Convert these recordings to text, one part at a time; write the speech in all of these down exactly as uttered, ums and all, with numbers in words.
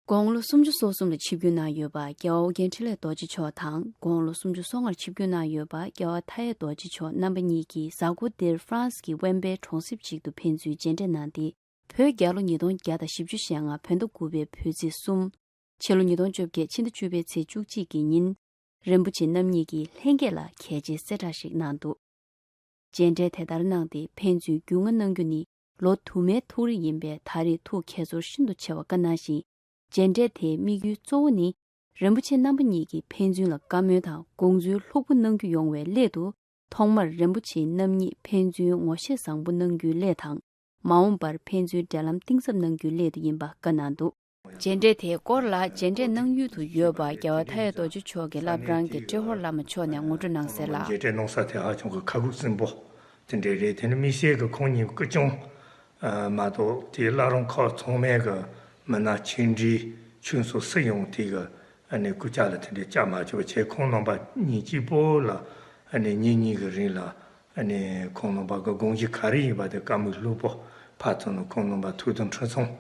དགུང་ལོ་སུམ་ཅུ་སོ་གསུམ་ལ་ཆིབས་བསྒྱུར་གནང་ཡོད་པ་རྒྱལ་བ་ཨོ་རྒྱན་འཕྲིན་ལས་རྡོ་རྗེ་མཆོག་དང་། དགུང་ལོ་སུམ་ཅུ་སོ་ལྔར་ཆིབས་བསྒྱུར་གནང་ཡོད་པ་རྒྱལ་བ་མཐའ་ཡས་རྡོ་རྗེ་མཆོག་རྣམ་པ་གཉིས་ཀྱིས་གཟའ་འཁོར་འདིར་ཧྥ་རན་སི་གི་ཝེན་པའེ་གྲོང་གསེབ་ཅིག་ཏུ་ཕན་ཚུན་མཇལ་འཕྲད་གནང་སྟེ། བོད་རྒྱལ་ལོ་ཉིས་སྟོང་བརྒྱ་དང་བཞི་བཅུ་ཞེ་ལྔ་བོད་ཟླ་དགུ་པའི་བོད་ཚེས་གསུམ། ཕྱི་ལོ་ཉིས་སྟོང་བཅོ་བརྒྱད་ཕྱི་ཟླ་བཅུ་པའི་ཚེས་བཅུ་གཅིག་གི་ཉིན། རིན་པོ་ཆེ་རྣམ་གཉིས་ཀྱིས་ལྷན་རྒྱས་ལ་གལ་ཆེའི་གསལ་བསྒྲགས་ཤིག་གནང་འདུག་མཇལ་འཕྲད་དེ་ལྟར་གནང་སྟེ་ཕན་ཚུན་རྒྱུས་མངའ་གནང་རྒྱུ་ནི་ལོ་དུ་མའི་ཐུགས་རེ་ཡིན་པས། ད་རེས་ཐུགས་དགྱེས་ཚོར་ཤིན་ཏུ་ཆེ་བ་བཀའ་གནང་ཞིང་། མཇལ་འཕྲད་དེའི་དམིགས་ཡུལ་གཙོ་བོ་ནི། རིན་པོ་ཆེ་རྣམ་པ་གཉིས་ཀྱིས་ཕན་ཚུན་ལ་བཀའ་མོལ་དང་དགོངས་ཚུལ་ལྷུག་པོ་གནང་རྒྱུ་ཡོང་བའི་སླད་དུ། ཐོག་མར་རིན་པོ་ཆེ་རྣམ་གཉིས་ཕན་ཚུན་ངོ་ཤེས་བཟང་པོ་གནང་རྒྱུའི་སླད་དང་། མ་འོངས་པར་ཕན་ཚུན་འབྲེལ་ལམ་གཏིང་ཟབ་གནང་རྒྱུའི་སླད་དུ་ཡིན་པ་བཀའ་གནང་འདུག་མཇལ་འཕྲད་དེའི་སྐོར་ལ་མཇལ་འཕྲད་གནང་ཡུལ་དུ་ཡོད་པ་རྒྱལ་བ་མཐའ་ཡས་རྡོ་རྗེ་མཆོག་གི་བླ་བྲང་གི་ཏྲེ་ཧོར་བླ་མ་མཆོག་ནས་ངོ་སྤྲོད་གནང་གསལ་ལ། མཇལ་འཕྲད་གནང་ས་དེ་ཧ་ཅང་གི་ཁ་ཁུག་སིམ་པོ་དེ་འདྲས་རེད། དེ་ནི་དམིགས་བསལ་གྱི་ཁོང་གཉིས་སྐུ་སྐྱོང་མ་གཏོགས་དེའི་བླ་བྲང་ཁག་ཚང་མའི་གི་མི་སྣ་ཆེ་འབྲིང་ཆུང་སོགས་སུ་ཡང་དེ་གི་ཨ་ནི་སྐུ་ཕྱྭ་ལ་དེ་འདྲས་བཅར་མ་བཅུག་པ་བྱས། ཁོང་རྣམ་པ་གཉིས་གཅིག་པོ་ལ་ཨ་ནི་ཉིན་གཉིས་ཀྱི་རིང་ལ་ཨ་ནི་ཁོང་རྣམ་པ་གི་དགོངས་གཞི་ག་རེ་ཡིན་པ་དེ་བཀའ་མོལ་ལྷུག་པོ་ཕར་ཚུར་ནས་ཁོང་རྣམ་པ་ཐུགས་དམ་ཁྲི་སྲོང་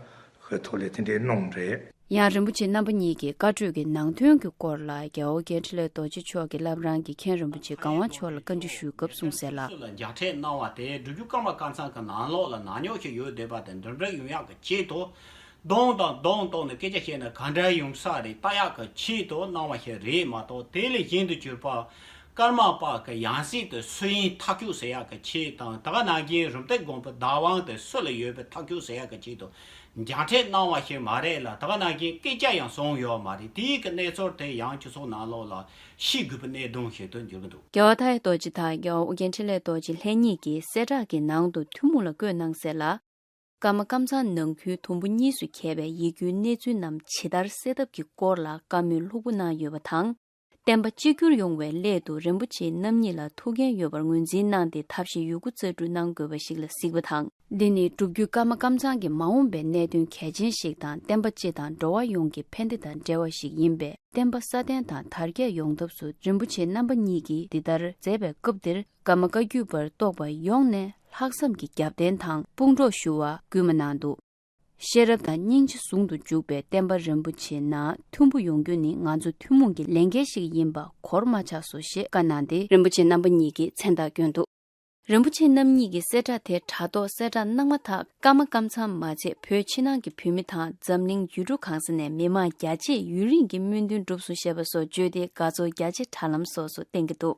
གི་ཐོག་ལས་དེ་འདྲས་གནང་རེད། ཡང་རིན་པོ་ཆེ་རྣམ་པ་གཉིས་ཀྱི་བཀའ་གྲོས་ཀྱི་ནང་དོན་གྱི་སྐོར་ལ་རྒྱལ་བ་ཨོ་རྒྱན་འཕྲིན་ལས་རྡོ་རྗེ་མཆོག་གི་བླ་བྲང་གི་མཁན་རིན་པོ་ཆེ་གང་བ་མཆོག་ལ་བཀའ་འདྲི་ཞུས་སྐབས་གསུངས་གསལ་ལ། སུ་ལ་མཇལ་འཕྲད་གནང་བ་དེ་སྒྲུབ་བརྒྱུད་ཀརྨ་ཀཾ་ཚང་གི་ནང་ལོགས་ལ་ནག་ཉོག་ཞིག་ཡོད་བསྡད་པ་དེ་འདི་འདྲ་ཡོང་ཡག་གི་ཆེད་དུ། གདོང་དང་གདོང་གཏོགས་ནས་སྐད་ཆ་བཤད་ན་ག་འདྲ་ཡོང་ས་རེད་ལྟ་ཡག་གི་ཆེད་དུ་གནང་བ་ཞིག་རེད་མ་གཏོགས། དེ་ལས་གཞན་དུ་གྱུར་པ་ཀརྨ་པ་གི་ཡང་སྲིད་དུ་སུ་ཡིན་ཐག་གཅོད་ཟེར་ཡག་གི་ཆེད་དང་། ད་ག་ནང་བཞིན་རུམ་བཏེག་དགོན་པ་བདག་དབང་དེ་སུ་ལ་ཡོད་པའི་ཐག་གཅོད་ཟེར་ཡག་གི་ཆེད་དུ་མཇལ་འཕྲད་གནང་བ་ཞིག་མ་རེད་ལ། ད་ག་ནང་བཞིན་སྐད་ཆ་ཡང་གསུངས་ཡོད་མ་རེད། དེའི་གི་གནས་ཚུལ་དེ་ཡང་སྤྱི་ཚོགས་ནང་ལོགས་ལ་ཤེས་དགོས་པའི་གནད་དོན་ཞིག་ཏུ་འགྱུར་གྱི་འདུག་རྒྱལ་བ་མཐའ་ཡས་རྡོ་རྗེ་དང་རྒྱལ་བ་ཨོ་རྒྱན་འཕྲིན་ལས་རྡོ་རྗེ་ལྷན་གཉིས་ཀྱིས་གསལ་བསྒྲགས་ཀྱི་ནང་དུ་ཐུན་མོང་ལ་བཀོད་གནང་གསལ་ལ། ཀརྨ་ཀཾ་ཚང་ནང་ཁུལ་དུམ་བུ་གཉིས་སུ་གྱེས་པའི་ཡིག་རྒྱུགས་གནས་ཚུལ་རྣམས་ཇི་ལྟར་སེལ་ཐབས་ཀྱི་སྐོར་ལ་བཀའ་མོལ་ལྷུག་པོ་གནང་ཡོད་པ་དང་། བསྟན་པ་གཅིག་གྱུར་ཡོང་བའི་སླད་དུ་རིན་པོ་ཆེ་རྣམ་གཉིས་ལ་ཐུགས་འགན་ཡོད་པར་ངོས་འཛིན་གནང་སྟེ་ཐབས་ཤེས་ཡོད་རྒུ་རྩལ་སྤྲུགས་གནང་དགོས་པ་ཞིག་ལ་གཟིགས་པ་དང་། འདི་ནི་སྒྲུབ་བརྒྱུད་ཀརྨ་ཀཾ་ཚང་གི་མ་འོངས་པའི་གནད་དོན་གལ་ཆེན་ཞིག་དང་། བསྟན་པ་སྤྱི་དང་འགྲོ་བ་ཡོངས་ཀྱི་ཕན་བདེ་དང་འབྲེལ་བ་ཞིག་ཡིན་པས། བསྟན་པ་སྲ་བརྟན་དང་དར་རྒྱས་ཡོང་ཐབས་སུ་རིན་པོ་ཆེ་རྣམ་པ་གཉིས་ཀྱིས་འདི་ལྟར་མཛད་པའི་སྐབས་འདིར་ཀརྨ་བཀའ་བརྒྱུད་པར་གཏོགས་པ་ཡོངས་ནས་ལྷག་བསམ་གྱི་རྒྱབ་རྟེན་དང་དཔུང་གྲོགས་ཞུ་བ་སྐུལ་མ་གནང་འདུག་ཤེས་རབ་དང་སྙིང་རྗེ་ཟུང་དུ་འཇུག་པའི་བསྟན་པ་རིན་པོ་ཆེ་ནང་མཐུན་པོ་ཡོང་རྒྱུ་ནི་ང་ཚོ་ཐུན་མོང་གི་ལས་འགན་ཞིག་ཡིན་པ་གོར་མ་ཆག་སོ་ཞེས་བཀའ་གནང་སྟེ། རིན་པོ་ཆེ་རྣམ་པ་གཉིས་ཀྱིས་མཚན་རྟགས་བསྐྱོན་འདུག་རིན་པོ་ཆེ་རྣམ་གཉིས་ཀྱི་གསལ་བསྒྲགས་དེ་དྲ་ཐོག་གསལ་བསྒྲགས་གནང་མ་ཐག་ཀརྨ་ཀཾ་ཚང་མ་ཚད་བོད་ཕྱི་ནང་གི་བོད་མི་དང་འཛམ་གླིང་ཡུལ་གྲུ་གང་ས་ནས་མི་མང་རྒྱ་ཆེས་ཡུན་རིང་གི་སྨོན་འདུན་གྲུབ་སོང་ཞེས་པ་སོགས་བརྗོད་དེ་དགའ་ཚོར་རྒྱ་ཆེ་དྲ་ལམ་སོགས་སུ་བསྟན་གྱི་འདུག